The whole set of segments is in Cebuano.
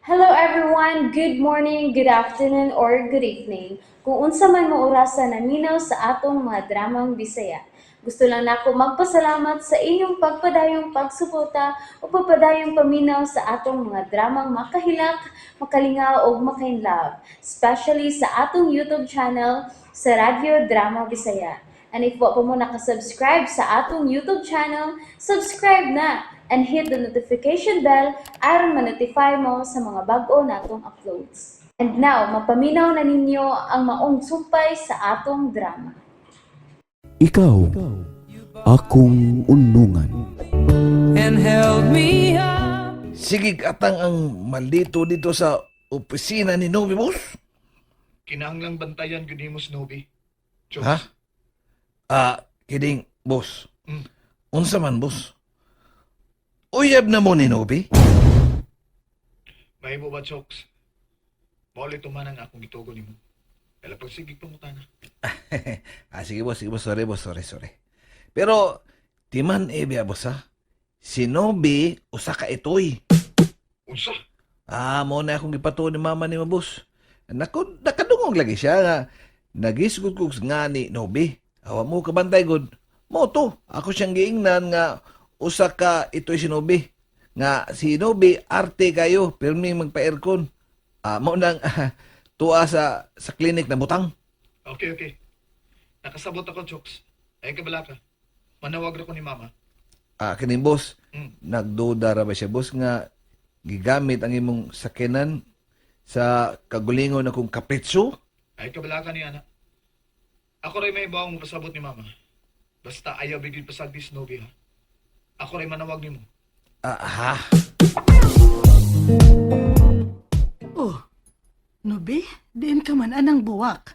Hello everyone! Good morning, good afternoon, or good evening. Kung unsa man mo orasa naminaw sa atong mga dramang Bisaya. Gusto lang nako magpasalamat sa inyong pagpadayong pagsuporta o pagpadayong paminaw sa atong mga dramang makahilak, makalingaw ug makainlove, especially sa atong YouTube channel sa Radyo Drama Bisaya. And if wa pa mo nakasubscribe sa atong YouTube channel, subscribe na and hit the notification bell aron ma-notify mo sa mga bag-o natong uploads. And now, mapaminaw na ninyo ang maong sumpay sa atong drama. Ikaw, akong unungan. And held me up. Sige atang ang maldito dito sa opisina ni Novi, boss. Kinahanglang bantayan gyud nimo si Nobi. Jokes. Ha? Ah, kidding, boss. Unsa man, boss? Uyab na mo ni Novi? Mahimo ba, Chokes? Maulit man ang akong gitugo nimo. Kaya pagsigig pangutana. Ah, sige, boss, sige, boss. Sorry, boss, sorry, sorry. Pero, timan eh, biya, boss, ha? Si Novi, usa ka itoy. Unsa? Ah, mo na akong gipatuo ni mama ni mo, boss. Naku, nakadungog lagi siya nga. Nagisgot ko nga ni Nobi. Awa mo kabantay god. Mo to, ako siyang giingnan nga usa ka ito'y si Nobi. Nga si Nobi arte kayo, pirmi magpa-aircon. Ah, mo nang tuwa sa clinic na butang. Okay, okay. Nakasabot ako, Chokes. Ay kabala ka. Manawag ra ko ni Mama. Ah, kining boss, nagduda ra ba siya boss nga gigamit ang imong sakyanan sa kagulingon akong kapritso? Ay kabala ka ni ana. Ako ray may bawang pasabot ni Mama. Basta ayaw bigid pasagdi si Nobi, ha. Ako ray manawag nimo. Ah, ha? Oh, Nobi, diin ka man anang buwak.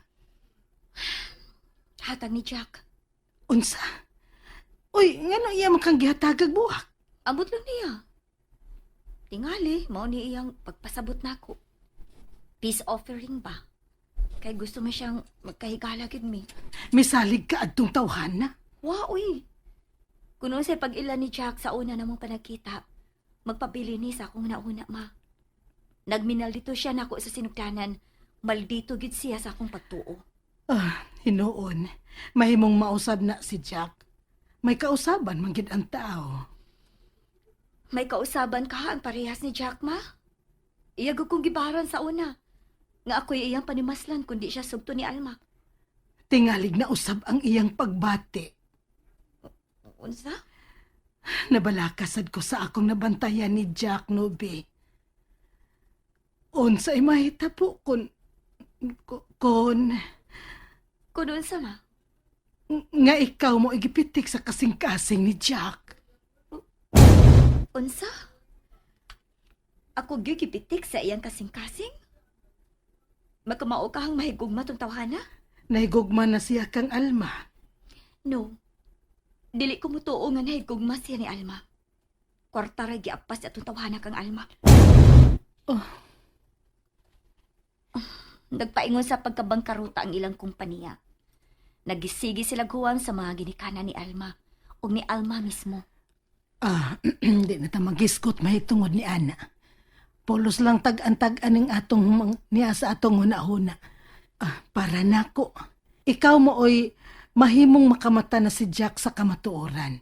Hatag ni Jack. Unsa? Uy, ngano iya man kang gihatagag buwak? Amot lang niya. Tingali, mao ni iyang pagpasabot nako. Peace offering ba? Kay gusto mo siyang magkahigala gid mi. Misalig ka adtong tawhana. Wa uy. Kuno sa pag-ila ni Jack sa una namong panagkita, magpabili ni sa akong nauna ma. Nagminal dito siya nako sa sinugdanan. Maldito gid siya sa akong pagtuo. Ah, hinuon. Mahimong mausab na si Jack. May kausaban man gid ang tao. May kausaban ka ang parehas ni Jack ma? Iya gud kong gibaran sa una. Nga ako'y iyang panimaslan kundi siya sugto ni Alma. Tingalig na usab ang iyang pagbati. Unsa? Nabalakasad ko sa akong nabantayan ni Jack, Nobi. Unsay mahitabo kon Kuno unsa ma? nga ikaw mo igipitik sa kasing-kasing ni Jack. Unsa? Ako gyud gipitik sa iyang kasing-kasing? Magkamao ka ang mahigugma tong tawhana? Nahigugma na siya kang Alma. No. Dili ko mutuo nga nahigugma siya ni Alma. Kwarta ra giapas atong tawhana kang Alma. Oh. Nagpaingon sa pagkabangkaruta ang ilang kumpanya. Nagisigi sila guwang sa mga ginikanan ni Alma ug ni Alma mismo. Ah, di na ta magiskot mahitungod ni Ana. Polos lang tag-antag-an ning atong niya sa atong hunahuna. Ah, para nako. Ikaw mo oy mahimong makamata na si Jack sa kamatuoran.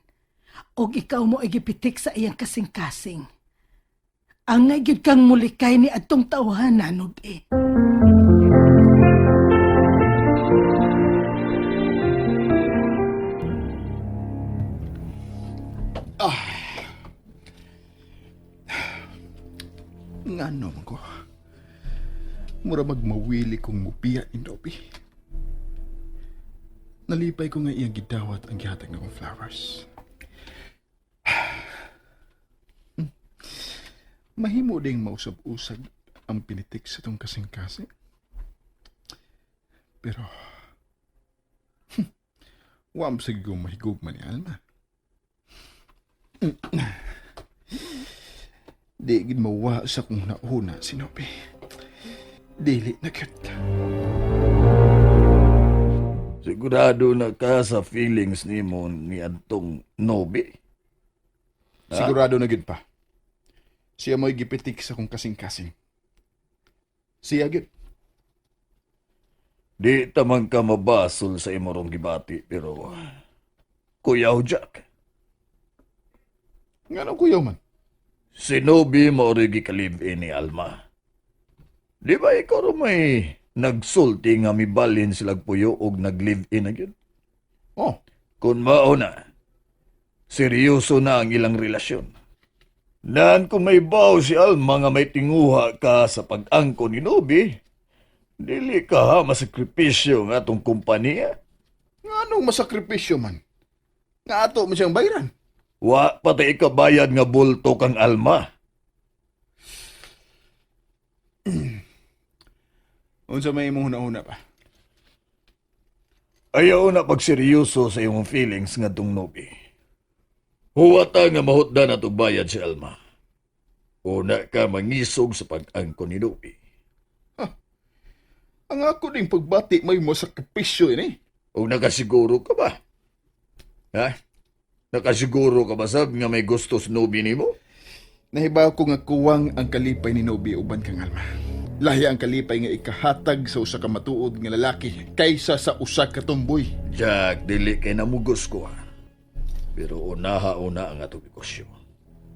Og ikaw mo ay gipitik sa iyang kasing-kasing. Ang gyud kang mulikay ni atong tawhana, Nobi. Ngano man ko. Mura magmawili kong mupiya ni Dobby. Nalipay ko nga iyang gidawat ang gihatag na kong flowers. Mahimo ding mausab-usag ang pinitik sa tong kasing-kasing. Pero, wam sa ko mahigugma ni Alma. Di gid mawa sa kong nauna si Nobi. Dili na gyud. Sigurado na ka sa feelings nimo ni adtong Nobi. Sigurado na gyud pa. Siya mo'y gipitik sa kong kasing-kasing. Siya gyud. Di tamang ka mabasol sa imorong gibati, pero kuyaw Jack. Ngano kuyaw man? Si Nobi mao'y gikalib-in ni Alma. Di ba ikaw ro may nagsulti nga mibalin silag puyo og nag-live-in na gyud? Oh, Kung mao na, seryoso na ang ilang relasyon. Naan kung may baw si Alma nga may tinguha ka sa pag-angko ni Nobi, dili ka ha masakripisyo nga atong kumpanya. nganong masakripisyo man? Nga ato man siyang bayran. Wa patay ikabayad nga bulto kang Alma. Unsa may imong hunahuna pa? Ayaw na pagseryoso sa imong feelings nga tong Nobi. Huwata nga mahutdan ato bayad si Alma. Una ka mangisog sa pag-angko ni Nobi. Ang ako ding pagbati may masakripisyo ini. O nakasiguro ka ba? Ha? Nakasiguro ka ba sab nga may gusto sa Nobi nimo? Nahibaw ko nga kuwang ang kalipay ni Nobi uban kang Alma. Lahi ang kalipay nga ikahatag sa usa ka matuod nga lalaki kaysa sa usa ka tumboy. Jack, dili kay namugos ko ha. Pero unaha una ang atong negosyo.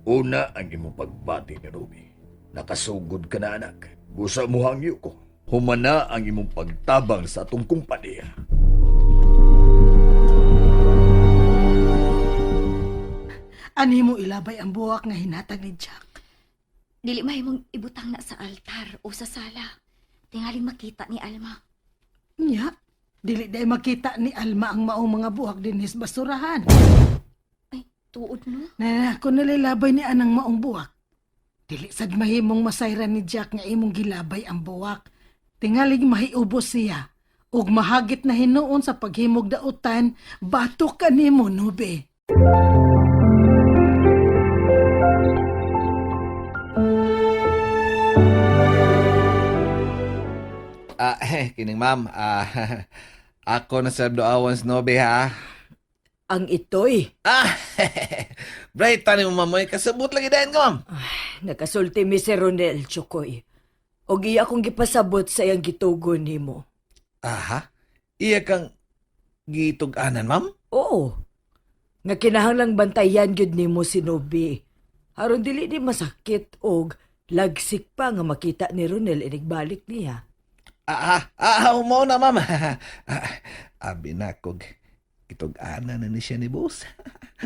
Una ang imong pagbati ni Ruby. Nakasugod ka na anak. Busa mo hangyo ko. Humana ang imong pagtabang sa atong kumpanya. Ani mo ilabay ang buwak nga hinatag ni Jack. Dili mahimong ibutang na sa altar o sa sala. Tingaling makita ni Alma. Nya, dili day makita ni Alma ang maong mga buhak dinhis basurahan. Ay, tuod no? Na, kung nalilabay ni anang maong buwak, dili sad mahimong masayran ni Jack nga imong gilabay ang buwak. Tingalig mahiubos siya ug mahagit na hinuon sa paghimog dautan, batok ka nimo, Nobe. Ah, kining ma'am. Ah, ako na sa Doawan Snobe ha. Ang itoy, Ah, bright tani mo ma'am. Oy. Kasabot lagi dayon ka ma'am. nakasulti mi si Ronel Chokoy. Og iya akong gipasabot sa iyang gitugon nimo. Aha. Iya kang gitug-anan ma'am? Oo. Nga kinahanglang bantayan gyud nimo si Nobi. Aron dili ni masakit og lagsik pa nga makita ni Ronel inigbalik niya. Ah, ah, ah, mao na ma'am. Ah, abi na kog gitug-anan na ni siya ni boss.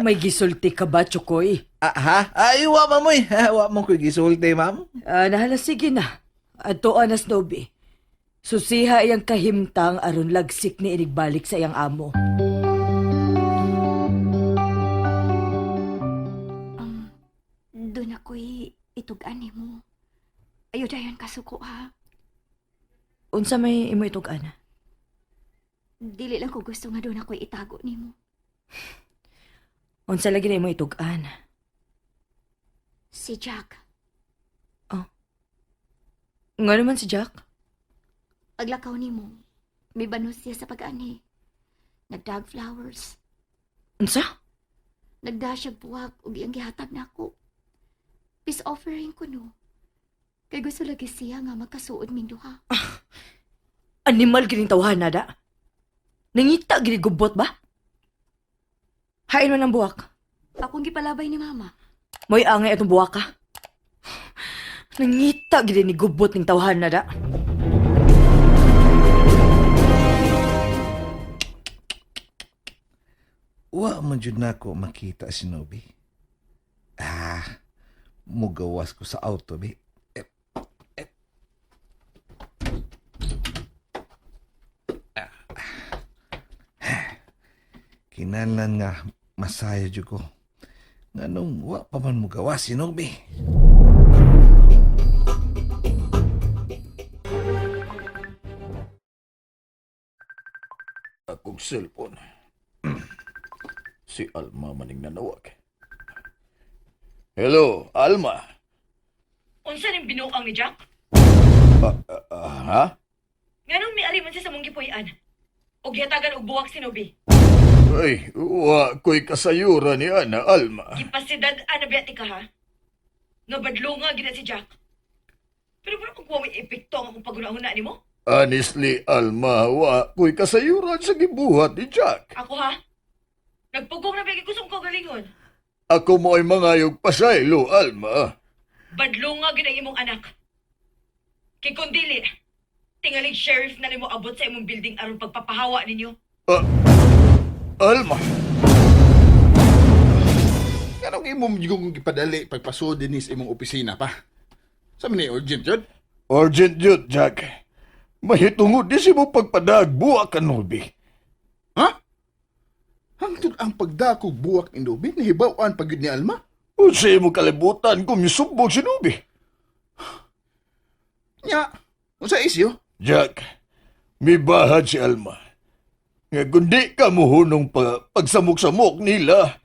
May gisulti ka ba, Chokoy? Ah, ha? Ay, wa ma'am oy. Wa mo ko'y gisulti ma'am. Ah, nahala sige na. Adtoan na Nobi. Susiha iyang kahimtang aron lagsik ni inigbalik sa iyang amo. Doon ako'y itugan nimo. Ayo dayon kasuko ha. Unsa may imo itug-ana? Dili lang ko gusto nga doon ako'y itago nimo. Unsa lagi na imo itug-an? Si Jack, Nga naman si Jack? paglakaw nimo, may banos siya sa pag-ani. Nagdag flowers. Unsa? Nagda siya buwak ug iyang gihatag nako. Peace offering ko no. Kay gusto lagi siya nga magkasuod ming duha. Animal gining tawhan na da. Nangita gini gubot ba? Hain man ang buwak. Akong gipalabay ni mama. Mo'y angay atong buwak ka. Nangita gini ni gubot ning tawhan na da. Wa man jud nako makita si Nobi. Ah, mugawas ko sa auto bi. Eh, eh. Ah. Kinahanglan nga masaya jud ko. Nganong wa pa man mugawas si Nobi. Akong cellphone. Si Alma maning nanawag. Hello, Alma. Unsa ning binuang ni Jack? Ah, ah, ah, ha? Nganong miari man siya sa mong gipuy-an? Og gihatagan og buwak si Nobi. Ay, wa ko'y kasayura ni Ana, Alma. Gipasidad ana biya ka ha? Nga badlonga gid si Jack. Pero kung may epekto ang akong paghuna-huna nimo? Honestly, Alma, wa ko'y kasayuran sa gibuhat ni Jack. Ako ha? Nagpugong na bigay ko sa akong kaugalingon. Ako mo ay mangayog pasaylo, Alma. Badlunga gid ang imong anak. Kay kung dili, tingalig sheriff na nimo abot sa imong building aron pagpapahawa ninyo. Ah, Alma! Anong imong yung gipadali pagpasod din sa imong opisina pa? Sa ni urgent yun? Urgent yun, Jack. Mahitungod di si mo pagpadag buwak ka, Nobi. Ha? Hangtod ang pagdakog buwak ni Nobi, nahibawan pag yun ni Alma? Unsa mo kalibutan kung misumbong si Nobi? Nya, unsa isyo? Jack, mibahad si Alma. Nga kundi ka muhunong pa, pagsamok-samok nila.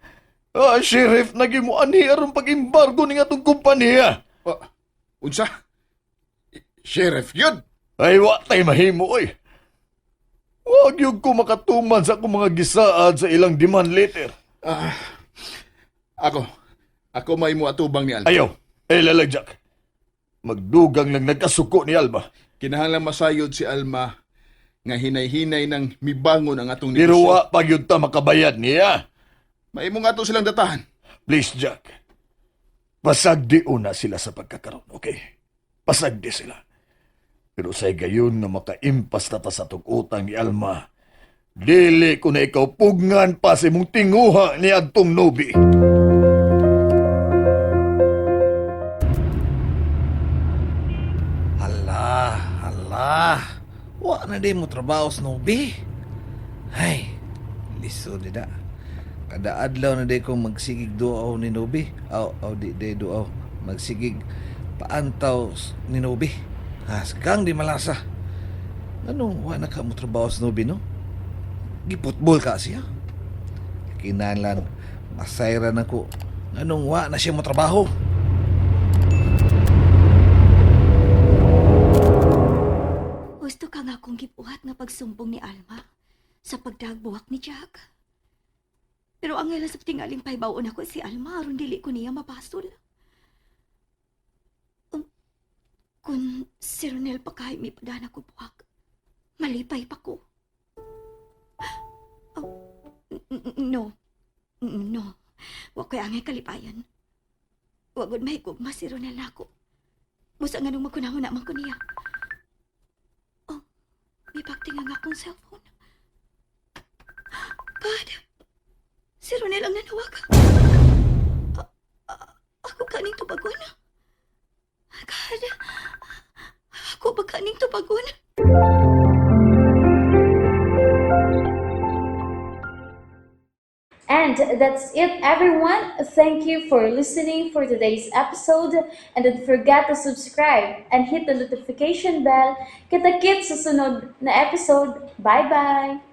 Ah, sheriff, nagimuan ni aron pag-embargo ni atong kumpanya. Oh, unsa? Sheriff yun? Ay, wa tay mahimo, oy. Wag yung ko makatuman sa akong mga gisaad sa ilang demand letter. Ah, ako, ako may mo atubang ni Alma. Ayaw, ay lalag, Jack. Magdugang lang nagkasuko ni Alma. Kinahanglan masayod si Alma nga hinay-hinay ng mibangon ang atong Pero negosyo. wa pag yun ta makabayad niya. Maimo nga ato silang datahan. Please, Jack. Pasagdi una sila sa pagkakaroon, okay? Pasagdi sila. Pero sa gayon nga makaimpas na ta sa atong utang ni Alma, dili ko na ikaw pugngan pa sa imong tinguha ni adtong Nobi. Hala, hala. Wa na di mo trabaho sa Nobi. Ay, lisod di na. Kada adlaw na di ko magsigig duaw ni Nobi. Aw, aw di di duaw. Magsigig paantaw ni Nobi. Hasgang di malasa. Anong wa na ka mo trabaho sa Nobi, no? Giputbol ka siya. Kinahanglan, masayra na ko. Anong wa na siya mo trabaho? Gusto ka nga akong gibuhat nga pagsumbong ni Alma sa pagdagbuwak ni Jack. Pero ang ilan sa tingaling pahibaon ako si Alma aron dili ko niya mapasol. Kung si Ronel pa kahit may padana ko buwak, malipay pa ko. Oh, no. No. Wa ko'y angay kalipayan. Wagod mahigugma si Ronel nako. Musa nga nung magkunahon naman ko niya. Oh, may pagtinga nga akong cellphone. God! Si Ronel ang nanawag. Ako kaning tubagon. God! Ako ba kaning tubagon? And that's it, everyone. Thank you for listening for today's episode. And don't forget to subscribe and hit the notification bell. Kita-kits sa sunod na episode. Bye-bye!